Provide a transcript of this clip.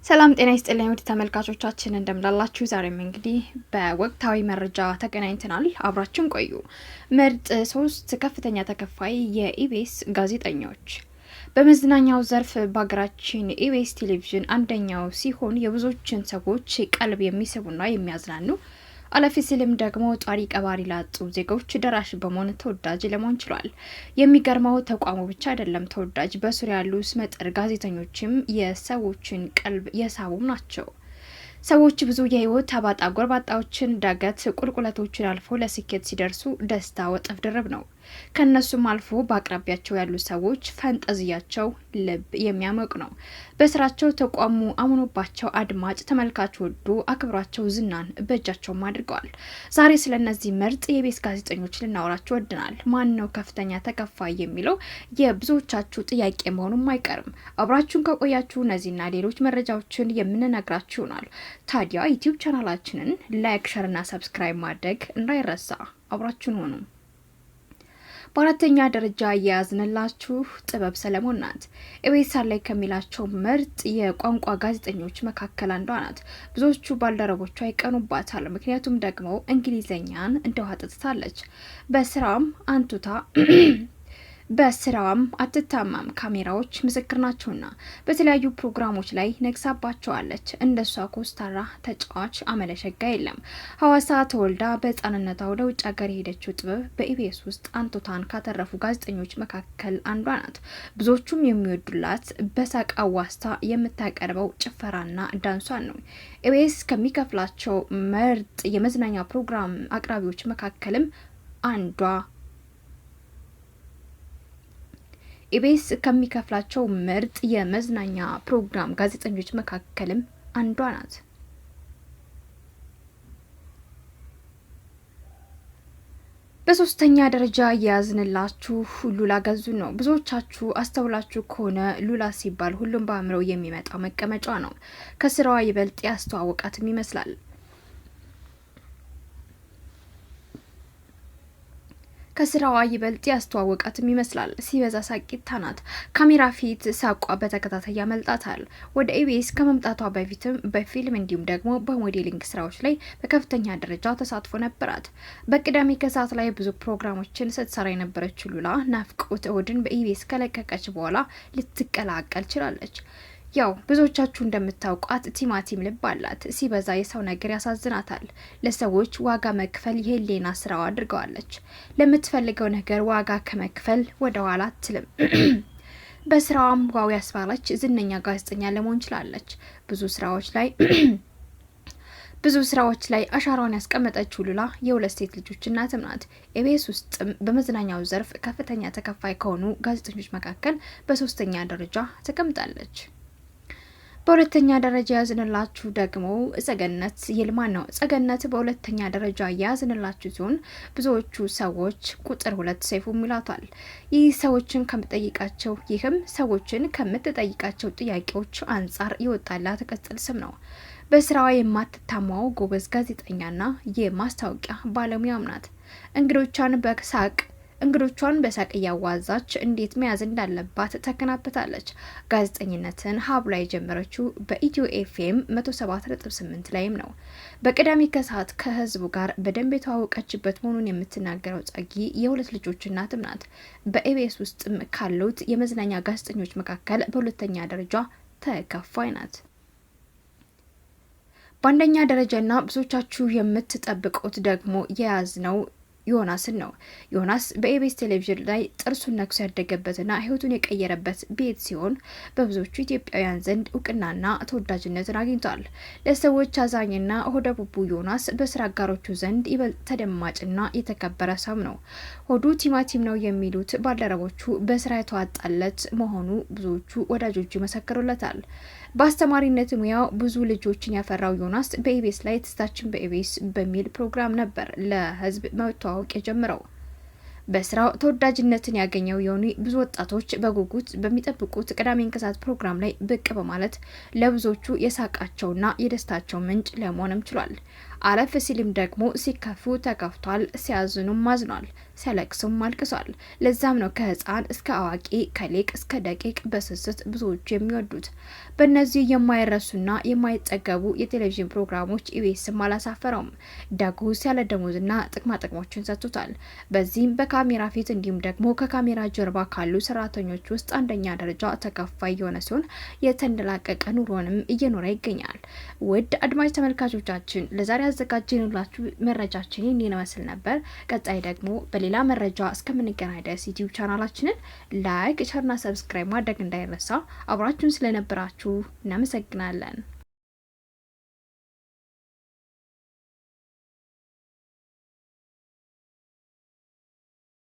ሰላም ጤና ይስጥልኝ ውድ ተመልካቾቻችን እንደምላላችሁ። ዛሬም እንግዲህ በወቅታዊ መረጃ ተገናኝተናል። አብራችን ቆዩ። ምርጥ ሶስት ከፍተኛ ተከፋይ የኢቢኤስ ጋዜጠኞች። በመዝናኛው ዘርፍ በሀገራችን ኢቢኤስ ቴሌቪዥን አንደኛው ሲሆን የብዙዎችን ሰዎች ቀልብ የሚስቡና የሚያዝናኑ፣ አለፍ ሲልም ደግሞ ጧሪ ቀባሪ ላጡ ዜጎች ደራሽ በመሆን ተወዳጅ ለመሆን ችሏል። የሚገርመው ተቋሙ ብቻ አይደለም ተወዳጅ፣ በዙሪያ ያሉ ስመጥር ጋዜጠኞችም የሰዎችን ቀልብ የሳቡም ናቸው። ሰዎች ብዙ የህይወት አባጣ ጎርባጣዎችን፣ ዳገት ቁልቁለቶችን አልፎ ለስኬት ሲደርሱ ደስታ እጥፍ ድርብ ነው። ከእነሱም አልፎ በአቅራቢያቸው ያሉ ሰዎች ፈንጠዝያቸው ልብ የሚያሞቅ ነው። በስራቸው ተቋሙ አምኖባቸው አድማጭ ተመልካች ወዶ አክብሯቸው ዝናን በእጃቸውም አድርገዋል። ዛሬ ስለ እነዚህ ምርጥ የኢቢኤስ ጋዜጠኞች ልናወራቸው ወድናል። ማን ነው ከፍተኛ ተከፋይ የሚለው የብዙዎቻችሁ ጥያቄ መሆኑም አይቀርም። አብራችሁን ከቆያችሁ እነዚህና ሌሎች መረጃዎችን የምንነግራችሁ ይሆናል። ታዲያ ዩቲዩብ ቻናላችንን like፣ share ና subscribe ማድረግ እንዳይረሳ። አብራችሁን ሆኑ። በአራተኛ ደረጃ የያዝንላችሁ ጥበብ ሰለሞን ናት። ኢቢኤስ ላይ ከሚላቸው ምርጥ የቋንቋ ጋዜጠኞች መካከል አንዷ ናት። ብዙዎቹ ባልደረቦቿ ይቀኑባታል። ምክንያቱም ደግሞ እንግሊዘኛን እንደ ውሃ ጠጥታለች። በስራም አንቱታ በስራዋም አትታማም። ካሜራዎች ምስክር ናቸውና በተለያዩ ፕሮግራሞች ላይ ነግሳባቸዋለች። እንደሷ ኮስታራ ተጫዋች አመለሸጋ የለም። ሐዋሳ ተወልዳ በህፃንነቷ ወደ ውጭ ሀገር የሄደችው ጥበብ በኢቢኤስ ውስጥ አንቱታን ካተረፉ ጋዜጠኞች መካከል አንዷ ናት። ብዙዎቹም የሚወዱላት በሳቅ አዋስታ የምታቀርበው ጭፈራና ዳንሷን ነው። ኢቢኤስ ከሚከፍላቸው ምርጥ የመዝናኛ ፕሮግራም አቅራቢዎች መካከልም አንዷ ኢቢኤስ ከሚከፍላቸው ምርጥ የመዝናኛ ፕሮግራም ጋዜጠኞች መካከልም አንዷ ናት። በሶስተኛ ደረጃ የያዝንላችሁ ሉላ ገዙ ነው። ብዙዎቻችሁ አስተውላችሁ ከሆነ ሉላ ሲባል ሁሉም በአእምሮው የሚመጣው መቀመጫ ነው። ከስራዋ ይበልጥ ያስተዋወቃትም ይመስላል። ከስራዋ ይበልጥ ያስተዋወቃትም ይመስላል። ሲበዛ ሳቂታ ናት። ካሜራ ፊት ሳቋ በተከታታይ ያመልጣታል። ወደ ኢቢኤስ ከመምጣቷ በፊትም በፊልም እንዲሁም ደግሞ በ modeling ስራዎች ላይ በከፍተኛ ደረጃ ተሳትፎ ነበራት። በቅዳሜ ከሰዓት ላይ ብዙ ፕሮግራሞችን ስትሰራ የነበረችው ሉላ ናፍቆት እሁድን በኢቢኤስ ከለቀቀች በኋላ ልትቀላቀል ችላለች። ያው ብዙዎቻችሁ እንደምታውቋት ቲማቲም ልብ አላት። ሲበዛ የሰው ነገር ያሳዝናታል። ለሰዎች ዋጋ መክፈል የህሊና ስራዋ አድርገዋለች። ለምትፈልገው ነገር ዋጋ ከመክፈል ወደ ኋላ አትልም። በስራዋም wow ያስባለች ዝነኛ ጋዜጠኛ ለመሆን ችላለች። ብዙ ስራዎች ላይ አሻራዋን ያስቀመጠችው ሉላ የሁለት ሴት ልጆች እናትም ናት። ኢቢኤስ ውስጥም በመዝናኛው ዘርፍ ከፍተኛ ተከፋይ ከሆኑ ጋዜጠኞች መካከል በሶስተኛ ደረጃ ተቀምጣለች። በሁለተኛ ደረጃ የያዝንላችሁ ደግሞ ጸገነት ይልማን ነው። ጸገነት በሁለተኛ ደረጃ የያዝንላችሁ ሲሆን ብዙዎቹ ሰዎች ቁጥር ሁለት ሰይፉም ይሏታል። ይህም ሰዎችን ከምትጠይቃቸው ጥያቄዎች አንጻር የወጣላት ቅጽል ስም ነው። በስራዋ የማትታማው ጎበዝ ጋዜጠኛና የማስታወቂያ ባለሙያም ናት። እንግዶቿን በሳቅ እያዋዛች እንዴት መያዝ እንዳለባት ተከናበታለች። ጋዜጠኝነትን ሀብላ የጀመረችው በኢትዮ ኤፍኤም 107.8 ላይም ነው። በቅዳሜ ከሰዓት ከህዝቡ ጋር በደንብ የተዋወቀችበት መሆኑን የምትናገረው ጸጊ የሁለት ልጆች እናትም ናት። በኢቢኤስ ውስጥም ካሉት የመዝናኛ ጋዜጠኞች መካከል በሁለተኛ ደረጃ ተከፋይ ናት። በአንደኛ ደረጃና ብዙዎቻችሁ የምትጠብቁት ደግሞ የያዝነው ዮናስን ነው። ዮናስ በኢቢኤስ ቴሌቪዥን ላይ ጥርሱን ነክሶ ያደገበትና ሕይወቱን የቀየረበት ቤት ሲሆን በብዙዎቹ ኢትዮጵያውያን ዘንድ እውቅናና ተወዳጅነትን አግኝቷል። ለሰዎች አዛኝና ሆደ ቡቡ ዮናስ በስራ አጋሮቹ ዘንድ ይበልጥ ተደማጭና የተከበረ ሰው ነው። ሆዱ ቲማቲም ነው የሚሉት ባልደረቦቹ በስራ የተዋጣለት መሆኑ ብዙዎቹ ወዳጆቹ ይመሰክሩለታል። በአስተማሪነት ሙያው ብዙ ልጆችን ያፈራው ዮናስ በኢቢኤስ ላይ ትዝታችን በኢቢኤስ በሚል ፕሮግራም ነበር ለህዝብ መተዋወቅ የጀመረው። በስራው ተወዳጅነትን ያገኘው ዮኒ ብዙ ወጣቶች በጉጉት በሚጠብቁት ቅዳሜን ከሰዓት ፕሮግራም ላይ ብቅ በማለት ለብዙዎቹ የሳቃቸውና የደስታቸው ምንጭ ለመሆንም ችሏል። አለፍ ሲልም ደግሞ ሲከፉ ተከፍቷል፣ ሲያዝኑም አዝኗል፣ ሲያለቅሱም አልቅሷል። ለዛም ነው ከህፃን እስከ አዋቂ፣ ከሊቅ እስከ ደቂቅ በስስት ብዙዎቹ የሚወዱት። በእነዚህ የማይረሱና የማይጠገቡ የቴሌቪዥን ፕሮግራሞች ኢቢኤስም አላሳፈረውም። ዳጎስ ያለ ደሞዝና ጥቅማ ጥቅሞችን ሰጥቶታል። በዚህም በካሜራ ፊት እንዲሁም ደግሞ ከካሜራ ጀርባ ካሉ ሰራተኞች ውስጥ አንደኛ ደረጃ ተከፋይ የሆነ ሲሆን የተንደላቀቀ ኑሮንም እየኖረ ይገኛል። ውድ አድማጭ ተመልካቾቻችን፣ ለዛሬ ያዘጋጀንላችሁ መረጃችን ይህን ይመስል ነበር። ቀጣይ ደግሞ በሌላ መረጃ እስከምንገናኝ ድረስ ዩቲዩብ ቻናላችንን like፣ share ና subscribe ማድረግ እንዳይረሳ። አብራችሁን ስለነበራችሁ እናመሰግናለን።